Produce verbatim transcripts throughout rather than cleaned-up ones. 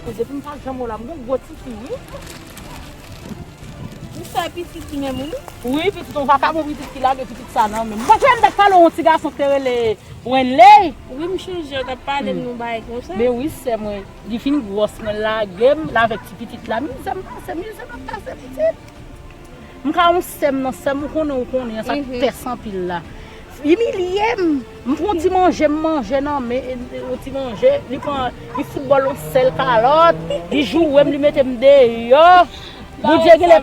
Depi m pa janm wè w la, m gon gwo tifi, wi. Ou fè pitit li menm, wi. Wi, pitit, yon vakabon pitit ki lage pitit sa nan men m. Mwen, m t ap pale yon ti gason ki te rele Wenley. Wi, m chonje, w t ap pale m yon bagay konsa. Men wi, sè mwen, li fin gwòs, mwen lage m, l avèk ti pitit la. Mizè m pase, mizè m ap pase, pitit. M ka yon sè m nan, sè m ou konnen, ou konnen, sa tès anpil la. Imilye m. M pran yon ti manje, m manje nan men, yon ti manje, li pran, li fout bò l yon sèl kalòt, li joure m, li mete m deyò. Bondye genlè,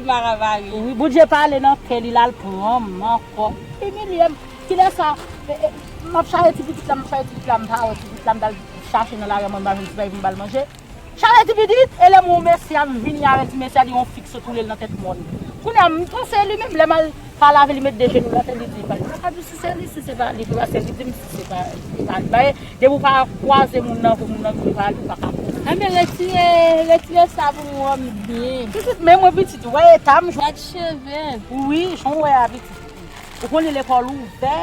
wi, Bondye pale nan kè li, l al pran m ankò. Imilye m. Kilè sa, e, e, m ap chache ti pitit la, m ap chache ti pitit la, m pa wè ti pitit la, m t al chache nan lari a, mwen m pa jwenn ti bagay pou m ba l manje. Chale ti pitit, e lè m wè yon mesye ap vini avè ti mesye a, li yon fik sot woule l nan tèt mòn. Kounye a, m panse li menm, lè m al pale avè li, met de jenou l atè, li di, pa li. Mwen pa di si se li, si se pa li, paske li di m si se pa li, pa li. Depi w pa kwaze moun nan, pou moun nan vin pa li, ou pa ka konnen. Enben, retire, retire sa pou m wè m byen. Pitit, men mwen pitit, wè eta m. Gad cheve. Wi, jan w wè a, pitit. Ou konnen lekòl ouvè,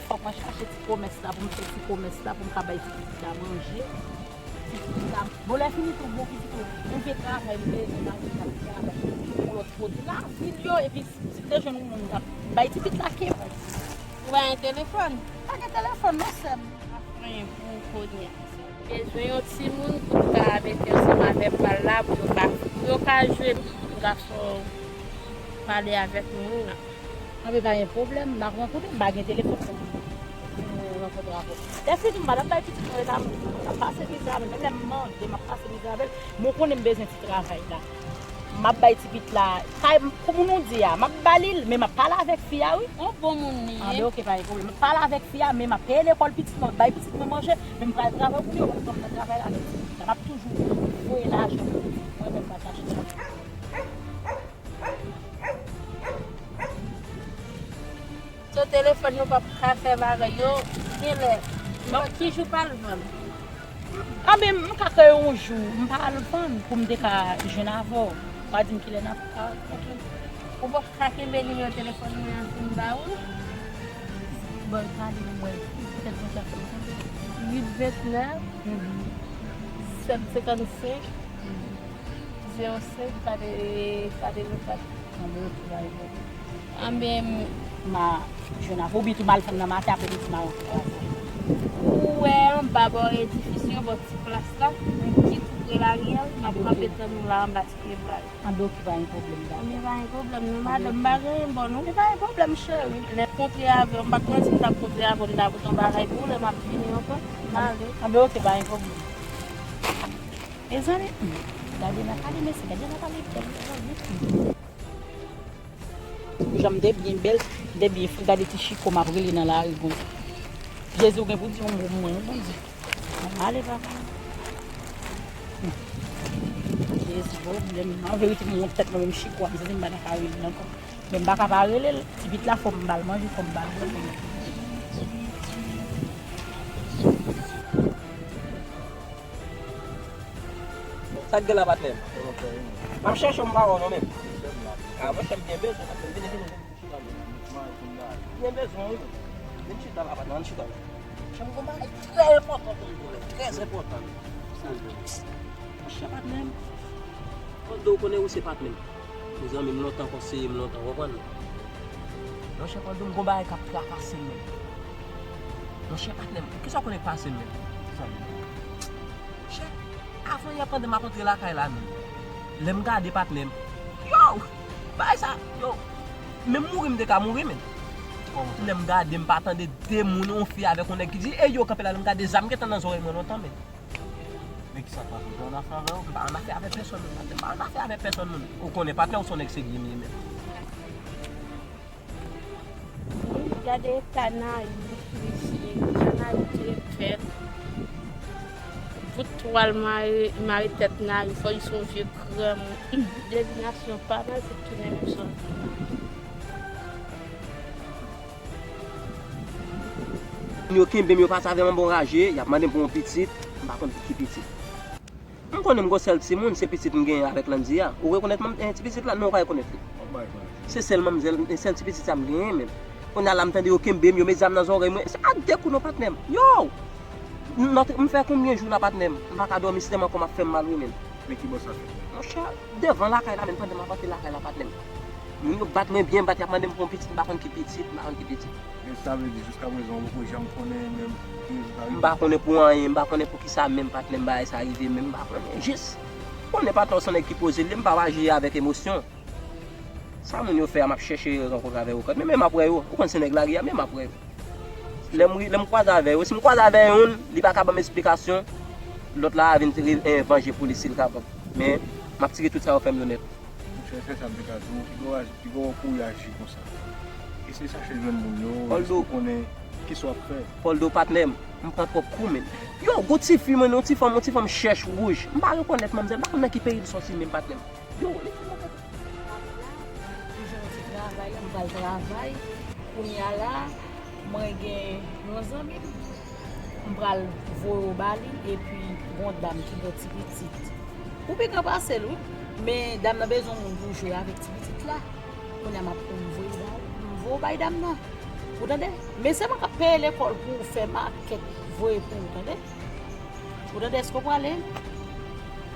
fòk mwen chache ti komès la, pou m fè ti komès la, pou m ka bay ti pitit la manje. Bon, lè fini tou, bon, pitit ou, ou vle travay, ou bezwen lajan, ou travay pou lòt kote. Lavi l yo, epi si m te jwenn yon moun k ap bay ti pitit la ke. Ou pa gen telefòn? Pa gen telefòn, non, sè m. Pa fè anyen pou ou kounye a. Bezwen yon timoun pou l ka mete ansanm avè bal la, pou yo ka, pou yo ka jwe, pou gason pale avèk moun nan. Anben, pa gen pwoblèm, n a rankontre, m pa gen telefòn pou m rankontre avè w. Lè fini, m pa t ap bay pitit mwen eta m, m ap pase mizè avè l, menm lè m mande, m ap pase mizè avè l, men w konnen m bezwen ti travay la. M ap bay ti pitit la, kay, kòm nou di a, m ap ba li l, men m ap pale avèk fi a, wi. Yon bon moun li ye. Anben, oke, pa gen pwoblèm. M ap pale avèk fi a, men m ap peye lekòl pitit mwen, bay pitit mwen manje, men m pral travay pou li, w ap wè m nan travay la avèk ti pitit la. M ap toujou voye lajan pou li, mwen menm m ap achte. So telefòn nou p ap ka fè bagay yo, genlè. Bon, ki jou w pral vann? Anben, m ka kwè yon jou, m pa al vann pou m te ka jwenn avè w. W a di m kilè n ap ka, ok. Ou p ap ka kenbe nimewo telefòn mwen an pou m ba ou l? Bon, pale m wè. Petèt mwen chèche l. Uit vennèf, sèt senkannsenk, zewo senk, pa de, pa de, pa de. Anben, oke, pa gen pwoblèm. Anben, m a jwenn avè w, oubyen tou m al vann nan maten, apre midi m a rantre avè w. Ou wè anba bò edifis yo, bò ti plas la, ki tou pre lari a, m ap kanpe tann ou la anba ti pye bwa yo. Anben, oke, pa gen pwoblèm, dakò. Anben, pa gen pwoblèm, non, madanm, m pa gen bon, non. Men pa gen pwoblèm, cheri. Lè m kontre avè w, m pa t manti, m t ap kontre avè w, m ta pote yon bagay pou ou, lè m ap vini ankò, m ale. Anben, oke, pa gen pwoblèm. Mezanmi, hmm, gade Nathalie, mesye, gade Nathalie bèl, mezanmi. Hmm. Jan m te byen bèl, m te byen fre, gade ti chiko m ap rele nan lari konsa. Jezi, ou gen pou di yon mo pou mwen, wi, Bondye. Ann ale, papa. Hmm. Jezi, bon, lè m, an verite, m wont tèt mwen, menm chiko a, m santi m pa ta ka rele l ankò. Men m pa ka pa rele l. Ti pitit la, fò m ba l manje, fò m ba l bwè. Sa k gen la, patnè? M ap chèche w, m pa wè w non, men. A, monchè, m byen bezwen, patnè. Vini, vini, vini, chita, vini. Byen bezwen, wi. Vin chita la, patnè, ann chita. Monchè, m gon bagay trè enpòtan pou m di w, trè enpòtan. Monchè, patnè m. Mwen di w konnen ou se patnè m. Mezanmi, m lontan konseye m lontan, w konprann? Monchè, pandan m gon bagay k ap trakase m menm. Monchè, patnè m, kisa w konnen k pase m menm? Monchè, avan yè pandan m ap antre lakay la menm. Lè m gade patnè m, yow! Bagay sa, yow! Menm mouri m te ka mouri menm. Lè m gade m pa tande de moun, yon fi avèk yon nèg ki di, "Ey yo, kanpe la," lè m gade zam gentan nan zòrèy mwen lontan menm. Men kisa k pase? Ou te annafè avè yo? M pa annafè avè pèsonn, m pa annafè avè pèsonn moun. Ou konnen patnè w se yon nèg serye m ye menm. Wi, gade eta Nari, mesye, jan Nari te fèt. Bout twal mare, mare tèt Nari, fò li se yon vye granmoun. Devinasyon pa mal, se tounen yon sòti. Yo kenbe m, yo pase avè m anba yon raje, y ap mande m pou yon pitit, m pa konn pou ki pitit. M konnen m gon sèl timoun, se pitit m genyen avèk Landy a. Ou rekonèt manm, eh, ti pitit la? Non, ou pa rekonèt li. Se sèl manmzèl, sèl ti pitit sa m genyen menm. Kounye a la m tande yo kenbe m, yo met zam nan zòrèy mwen. Se pa de kou non, patnè m. Yow! M fè konbyen jou la, patnè m? M pa ka dòmi, se tèlman kò m ap fè m mal wi menm. Men ki bò sa fèt? Monchè, devan lakay la, menm pandan m ap antre lakay la, patnè m. Moun yo bat mwen byen bat, y ap mande m pou yon pitit, m pa konn ki pitit, m pa konn ki pitit. Men sa vle di, jiska prezan, ou poko janm konnen menm ki rezilta li? M pa konnen pou anyen, m pa konnen pou kisa menm patnè m bagay sa rive menm, m pa konnen. Jis, konnen patnè w se yon nèg ki poze l ye, m pa aji avèk emosyon. Sa moun yo fè a, m ap chèche rankontre avè yo kòd. Men, men m ap wè yo. Ou konn se nèg lari a, men m ap wè yo. Lè m, lè m kwaze avè yo, si m kwaze avè youn, li pa ka ban m esplikasyon, lòt la a vin tire, eh, vanje pou li si l kapab. Men, m ap tire tout sa yo fè m yo nèt. Monchè, se sa m te ka di w, piga w aji, piga w kouri aji konsa. Eseye chache jwenn moun yo, jis pou konnen kisa w ap fè. Poldo patnè m, m pran twòp kou, men. Yo, gon ti fi, mwen, yon ti fanm, yon ti fanm chèch wouj. M pa rekonèt manmzèl, m pa konn nan ki peyi l sòti menm, patnè m. Yo, li fè mwen. Travay la, m jwenn yon ti travay la, m pral travay. Kounye a la, mwen gen yon zanmi m, m pral voye w ba li, epi gon dam ki gen ti pitit. Ou pi gran pase l, wi, men dam nan bezwen moun pou jwe avèk ti pitit la. Kounye a m ap, m voye w ba, m voye w bay dam nan. Ou tande? Men se mwen k ap peye lekòl pou w fè makèt voye pou w, tande? Ou tande, èske w prale?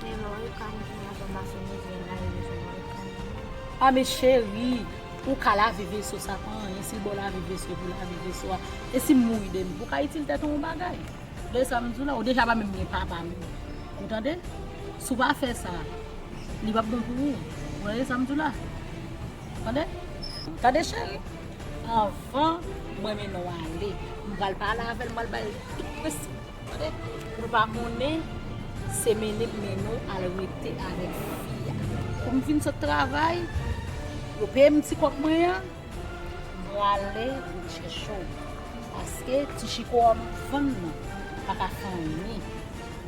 Men lè w rekanye kounye a, fò m pase mezi an, m ale bezwen mwen rekanye. A men cheri, ou ka lave veso, sa pa anyen. Si l ba w lave veso, epi w lave veso a, e si m mouri demen, ou ka itil tèt ou yon bagay. Lè sa m di w la, ou deja pa menm gen papa menm. Ou tande? Si w pa fè sa, li p ap bon pou ou. Ou tande sa m di w la? Tande? Tande cheri, anvan mwen mennen w ale, m pral pale avè l, m pral ba l tout prensip. Tande? Pou l pa konnen se mennen m mennen w al rete avèk fi a. Pou m fin sot travay, yo peye m ti kòb mwen an, m prale vin chèche w. Paske ti chiko a m ap vann nan pa ka fè anyen.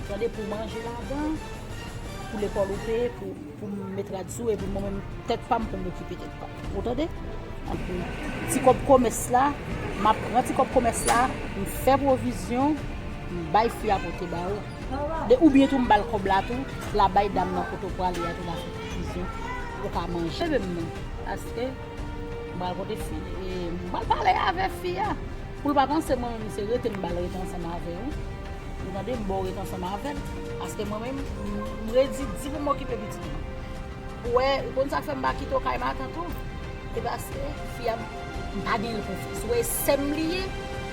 Tande, pou manje ladan, pou lekòl ou peye, pou, pou m met rad sou, epi mwen menm, tèt pa m pou m okipe tèt pa m. Ou tande? Anpi, ti kòb komès la, m ap pran ti kòb komès la, m fè pwovizyon, m bay fi a pote ba ou. De, oubyen tou m ba l kòb la tou, l a bay dam nan kote w prale a tou, l a fè pwovizyon. Ou ka manje menm nan. Paske m pral pote fi, e, m pral pale avè fi a. Pou l pa panse mwen menm se rete m ba l rete ansanm avè w. Ou tande, m ba w rete ansanm avè l. Paske mwen menm, m, m redi di pou m okipe pitit mwen. Ou wè, ou konn sa k fè m pa kite w kay matant ou? E paske fi a, m pa gen l konfyans. Ou wè, e sè m li ye,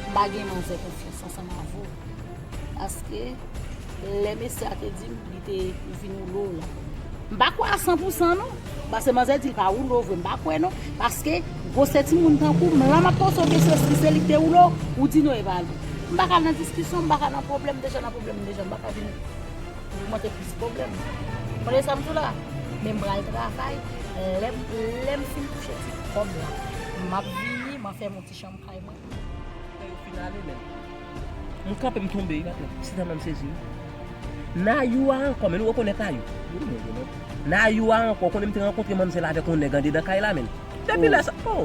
m pa gen manzè konfyans ansanm avè w. Paske lè mesye a te di m, li te vin woule w la. M pa kwè a san pou san non. Paske manzè di l pa woule w vre, m pa kwè non. Paske gwosè timoun tankou m, la m ap poze w kesyon èske se li k te woule w, ou di non e pa li. M pa ka nan diskisyon, m pa ka nan pwoblèm, deja nan pwoblèm, deja m pa ka vin ogmante plis pwoblèm. Konprann sa m di w la? Men m pral travay, lè m, lè m fin touche ti kòb la, m ap vini, m ap fè m yon ti chanm kay mwen. Lè yo fin ale, men m kanpe, m tonbe, wi, patnè. Sitèlman m sezi, wi. Nayou a ankò, men nou rekonèt Nayou. Nayou a ankò, konnen m te rankontre manmzèl avèk yon nèg andedan kay la, men. Depi lè sa, oh!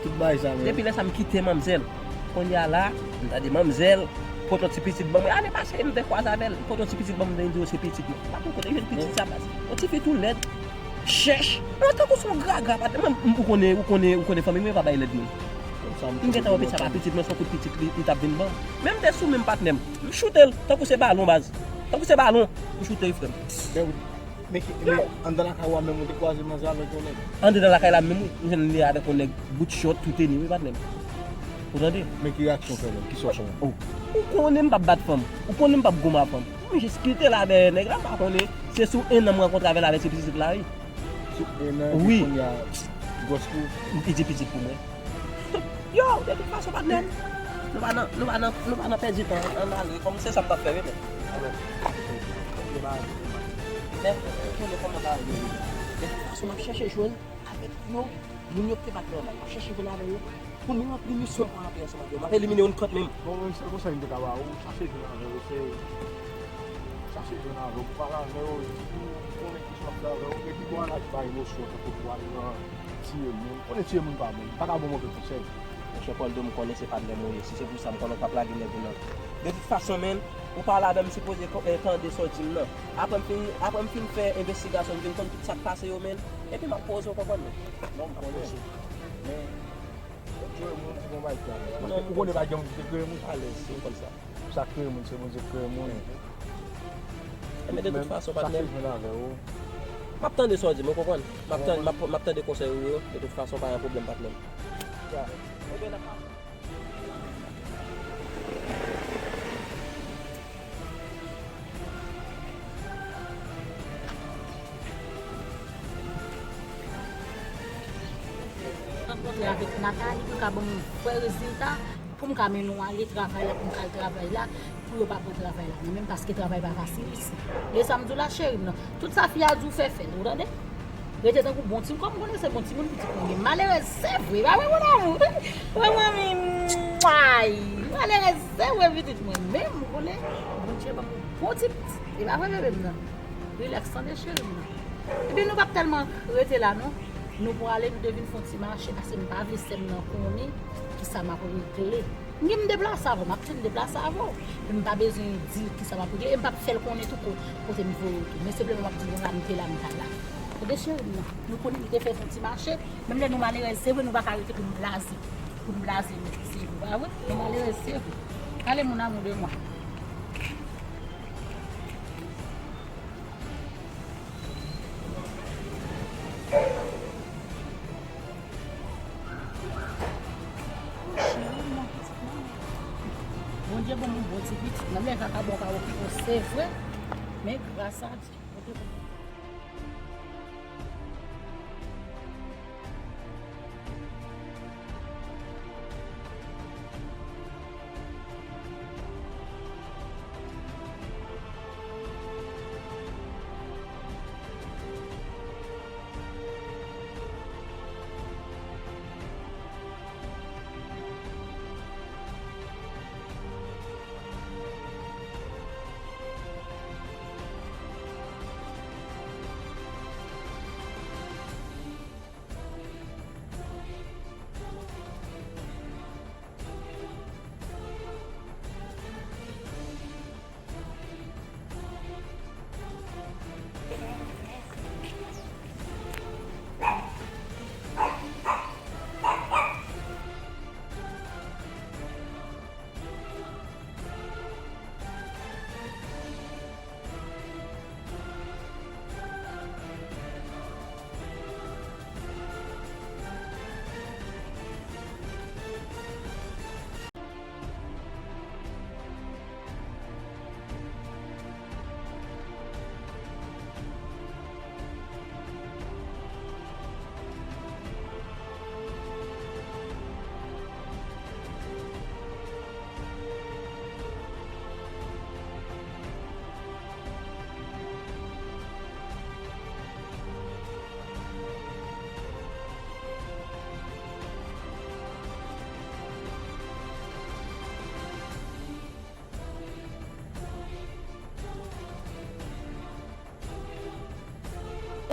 Tout bagay sa, men. Depi lè sa, m kite manmzèl. Kounye a la, m tande manmzèl pote yon ti pitit ban mwen. Ane pase, m te kwaze avè l, pote yon ti pitit ban mwen, li di w se pitit mwen. M pa t konnen, jwenn pitit sa, baz. Yon ti fi tou lèd, chèch. Mwen tankou se yon gragra, patnè. Mwen, m, ou konnen, ou konnen, ou konnen fanmi mwen pa bay lèd moun. M gentan wè pitit sa pa pitit mwen, se yon kout pitit li, li t ap vin ban m. Men m te sou men m, patnè m. M choute l, tankou se balon, baz. Tankou se balon, m choute l, frè m. Men, men, men anndan lakay ou a menm, ou te kwaze manzè avèk yon nèg? Anndan lakay la menm, wi. M jwenn li avèk yon nèg bout chòt, tout teni, wi, patnè m. Ou tande? Men ki reyaksyon w fè menm? Kisa w fè menm? Oh. Ou konnen m p ap bat fanm. Ou konnen m p ap goumen ak fanm. M jis kite l avè nèg la, m pa konnen. Se sou en an m rankontre avè l avèk ti pitit la, wi. Sou en an, epi kounye a, gwòs pou ou? Li di pitit pou mwen. Yo, de tout fason, patnè m, nou pa nan, nou pa nan, nou pa nan pèdi tan, ann ale, kòm se sa m t ap fè, wi, men. Men, konnen kòman bagay yo ye. De tout fason, m ap chèche jwenn avèk yo, moun yo ki te bat mwen anba, m ap chèche jwenn avè yo. Pou mwen, m ap li misyon pou antre ansanm avè yo. M ap elimine yo nan kont menm. Bon, men, sèl konsèy m te ka ba ou, chache jwenn avè yo, se chache jwenn avè yo, pou pale avè yo, pou konnen kisa w ap fè avè yo, epi pou ann aji pa emosyon, tankou pou al nan tiye moun. Konnen tiye moun pa bon, m pa ka ba w move konsèy. Monchè Poldo, m konnen se patnè m ou ye. Si se pou sa, m konnen w p ap lage nèg ou nan. De tout fason, menn, ou pale avè m, m sipoze ko-, eh, tande sa w di m nan. Apre m fin, apre m fin fè envestigasyon, m vin konn tout sa k pase yo, menn. Epi m ap poze w, konprann, menn. Non, m konnen. Men, ou kreye moun, se bon bagay ki alèz. Paske ou konnen pa gen moun ki te kreye moun. Alèz, se konn sa. Sa kreye moun, se Bondye ki kreye moun. Men de tout fason, patnè m, m ap tande sa w di m, ou konprann? M ap tande, m ap, m ap tande konsèy ou yo. De tout fason, pa gen pwoblèm, patnè m. Rankontre avèk Nathalie pou l ka ban m yon vrè rezilta, pou m ka mennen w ale travay la, pou m ka al travay la, pou yo pa pran travay la nan men m, paske travay pa fasil isi. E sa m di w la, cheri m nan, tout sa fi a di w fè, fè l, ou tande? Rete tankou bon timoun, kòm m konnen se bon timoun pitit mwen ye. Malerèz, se vre, pa vre, mon amour? Wè, manmi, mway! Malerèz, se vre, pitit mwen. Men, m konnen Bondye ban m yon bon ti pitit. E pa vre, bebe m nan? Rilaks, tande, cheri m nan. Ebyen, nou p ap tèlman rete la, non. Nou prale, nou te vin fè yon ti mache, paske m pa vle sè m nan konnen kisa m ap regle. M gen m deplase avè w, m ap fin deplase avè w. Men m pa bezwen di l kisa m ap regle, e m p ap fè l konnen tou ko-, kote m voye w tou. Men senpleman m ap di w konsa, m te la, m pa la. Tande cheri m nan, nou konnen nou te fè yon ti mache, menm lè nou malerèz, se vre nou pa ka rete pou n blaze. Pou n blaze, men se vre, pa vre? Nou malerèz, se vre. Allez, mon amour de moi. Bondye ban m yon bon ti pitit. Nan men kaka bon ka okipe w, se vre. Men gras a Dye.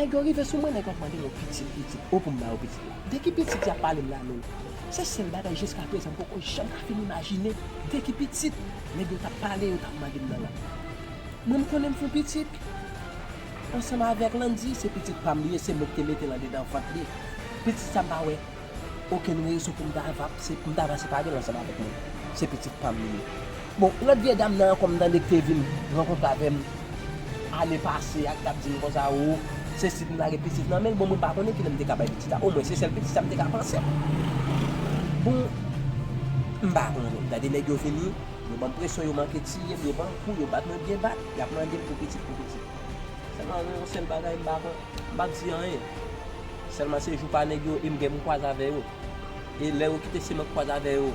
Nèg yo rive sou mwen, nèg yo ap mande m yon pitit, pitit. O, pou m ba yo pitit la. De ki pitit y ap pale m la menm? Se sèl bagay jiskaprezan m poko janm ka fin imajine. De ki pitit nèg yo t ap pale, yo t ap mande m nan la. Mwen, m konnen m fè yon pitit ansanm avèk Landy, se pitit pa m li ye, se mwen ki te mete l andedan vant li. Pitit sa m pa wè okenn rezon pou m ta va, se, pou m ta va separe l ansanm avèk mwen. Se pitit pa m li ye. Bon, lòt vye dam nan ankò m tande ki te vin rankontre avè m ane pase a, ki t ap di m konsa, o, se si m lage pitit nan men l, bon, mwen pa konnen kilè m te ka bay pitit la. Omwen, se sèl pitit sa m te ka panse. Bon, m pa konnen. Gade nèg yo vini, yo ban m presyon, yo manke tiye m, yo ban m kou, yo bat mwen byen bat, y ap mande m pou pitit, pou pitit. Sèlman gen yon sèl bagay m pa konn, m p ap di anyen. Sèlman se jou pa nèg yo e m gen pou m kwaze avè yo. E lè yo kite se mwen k kwaze avè yo,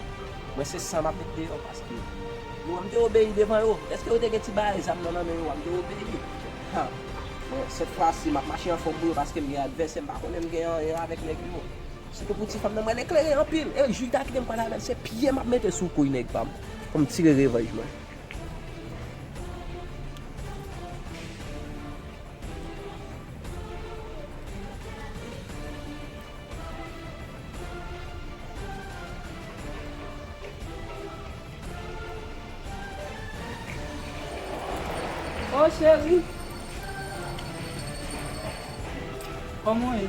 mwen se san m ap met deyò paske yo wè m te obeyi devan yo. Èske yo te gen ti bagay zam nan nan men yo a, m te obeyi. Ha. Bon, sèt fwa si m ap mache anfòm pou yo paske m gen advèsè, m pa konnen m gen anyen avèk nèg yo. Sitou pou ti fanm nan, mwen l eklere anpil. E jou ta kite m kwaze avè l, se pye m ap mete sou kouy nèg pa m pou m tire revanj mwen. O cheri. Kòman w ye?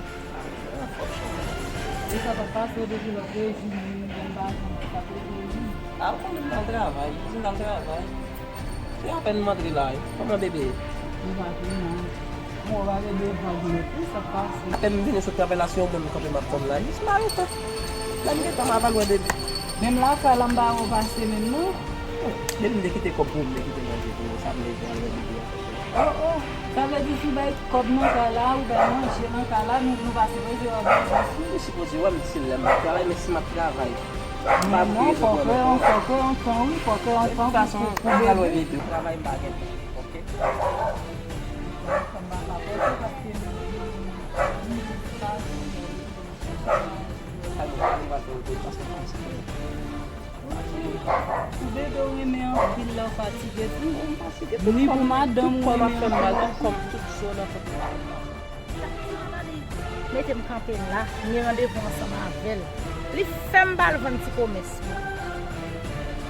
E sa t ap pase w depi lòt rejim, menm jan m pa konn sa pou rejim? A, ou konnen m nan travay, m nan travay. Se apèn m antre la wi. Kòman bebe ye? Ou pa vin non. Bon, ou pa gen devwa di mete sa k pase. Apèn m vini sot travay la, se yon moun m kanpe m ap tann la. Jis m arete. Lè m gentan m ava lwen depi. Menm lakay la m pa wè w pase menm non. Depi m te kite kòb pou ou, m te kite manje pou ou, sa m te al wè bebe a. Oh, oh. Sa vle di si w bay kòb nan kay la, ou bay manje nan kay la, nou, nou pa sipoze wè w bay sa. M sipoze wè m si lè m ap travay, men si m ap travay. M pa non, fòk wè yon, fòk wè yon tan, wi, fòk wè yon tan pou, pou, pou bebe. Travay m pa gen tan, oke? Pou bebe w renmen anpil lè w fatige tou. Ni pou madanm ou renmen anpil lè w fatige. Mete m kanpe la, m gen randevou ansanm avè l. Li fè m pa al vann ti komès mwen.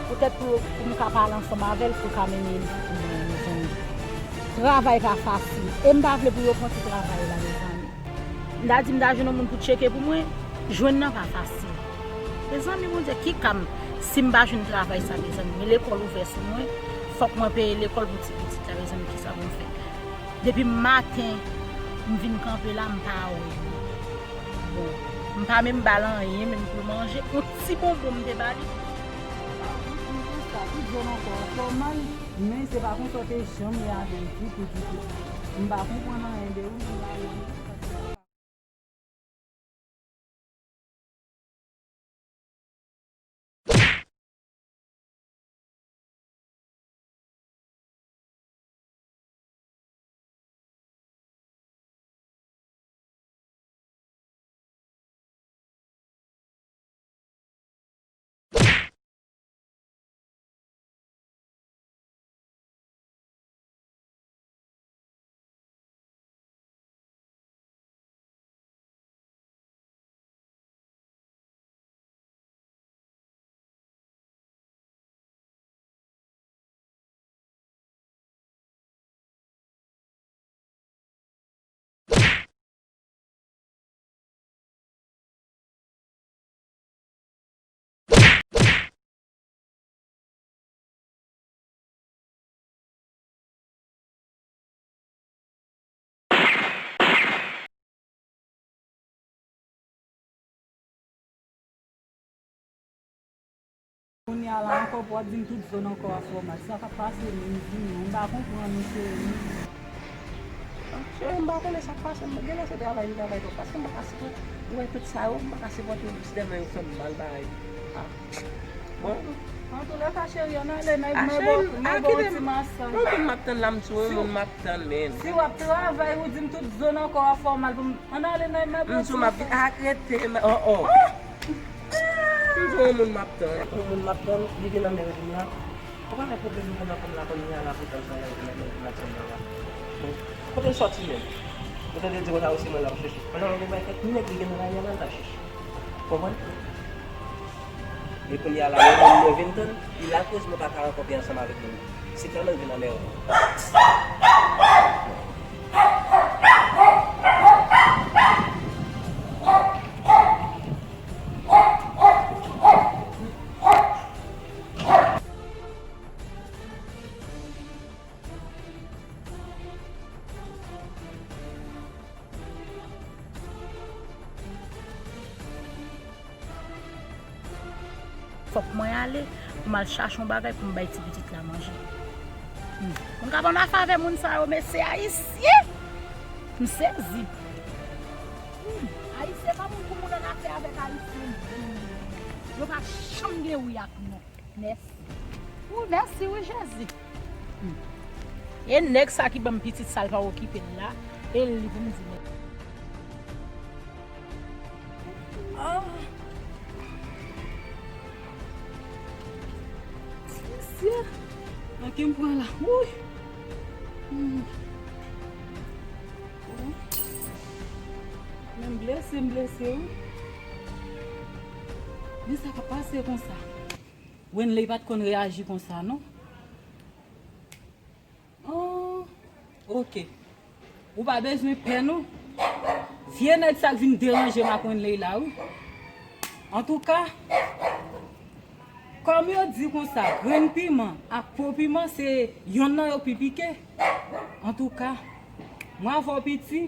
Poutèt pou, pou m ka pale ansanm avè l, pou l ka mennen li pou mwen, mezanmi. Travay pa fasil. E m pa vle pou yo pran ti travay la, mezanmi. M ta di m ta jwenn yon moun pou tcheke pou mwen, jwenn nan pa fasil. Mezanmi, Bondye, ki ka m, si m pa jwenn travay sa, mezanmi? Men lekòl ouvè sou mwen, fòk mwen peye lekòl pou ti pitit la, mezanmi, kisa pou m fè? Depi maten, m vin kanpe la, m pa wè li. Bon, m pa menm ba l anyen, menm pou l manje. Yon ti bonbon m te ba li. M konsa, tout zòn ankò an fòmal, men se pa konsa w te janm ye avè m ditou, ditou. M pa konprann anyen de ou, m pa wè li. Kounye a la ankò pou w ap di m tout zòn ankò a fè w mal. Sa k ap pase menm, di m non, m pa konprann ou cheri. Cheri, m pa konnen sa k pase m. Genlè se travay m travay twòp, paske m pa ka sipòte. Ou wè tout sa yo, m pa ka sipòte yo jis tèlman yo fè m mal parèy. Ah. Bon. Antoulèka, cheri, ann ale, mwen, mwen ba w ti masaj. Non, moun m ap tann la, m sou yon moun m ap tann, men. Si w ap travay, ou di m tout zòn ankò a fè w mal pou m. Ann ale, mwen, mwen ba w ti masaj. M sou m ap vin arete, men, oh, oh. M di yon moun m ap tann. Yon moun m ap tann, li vin nan men m la. Ou konnen pwoblèm m gen nan kò m la kounye a la, poutan sa la, li gen nan men m la, sa m la. Bon, kote l sòti menm? Ou tande l di konsa, wi, se mwen l ap chèche. Pandan yon bagay fèt, nèg li gen nan kay la, l al chèche. Konprann? E kounye a la, yon moun mwen vin tann, li lakoz mwen pa ka rankontre ansanm avèk moun. Se tèlman l vin anmède. Fòk mwen ale pou m al chache yon bagay pou m bay ti pitit la manje. Hmm. Moun k ap annafè avè moun sa yo, mesye ayisyen! M sezi. Hmm. Ayisyen pa moun pou moun annafè avèk ayisyen. Hmm. Yo pa janm gen wi ak nou. Mèsi. Wi, mèsi wi, Jezi. Hmm. E nèg sa ki ban m pitit sa, l pa okipe l la, e li pou m di mèsi. Ah. Mesye, nan ki m pran la? Woy. Hmm. Oh. Men m blese, m blese, wi. Men sa k ap pase konsa? Wenley pa t konn reyaji konsa, non. Oh, oke. Ou pa bezwen pè, non. Vye nèg sa k vin deranje m ak Wenley la, wi. Antouka, Kòm yo di konsa, grenn piman ak po piman se yonn nan yo pi pike. Antouka, mwen avè w piti,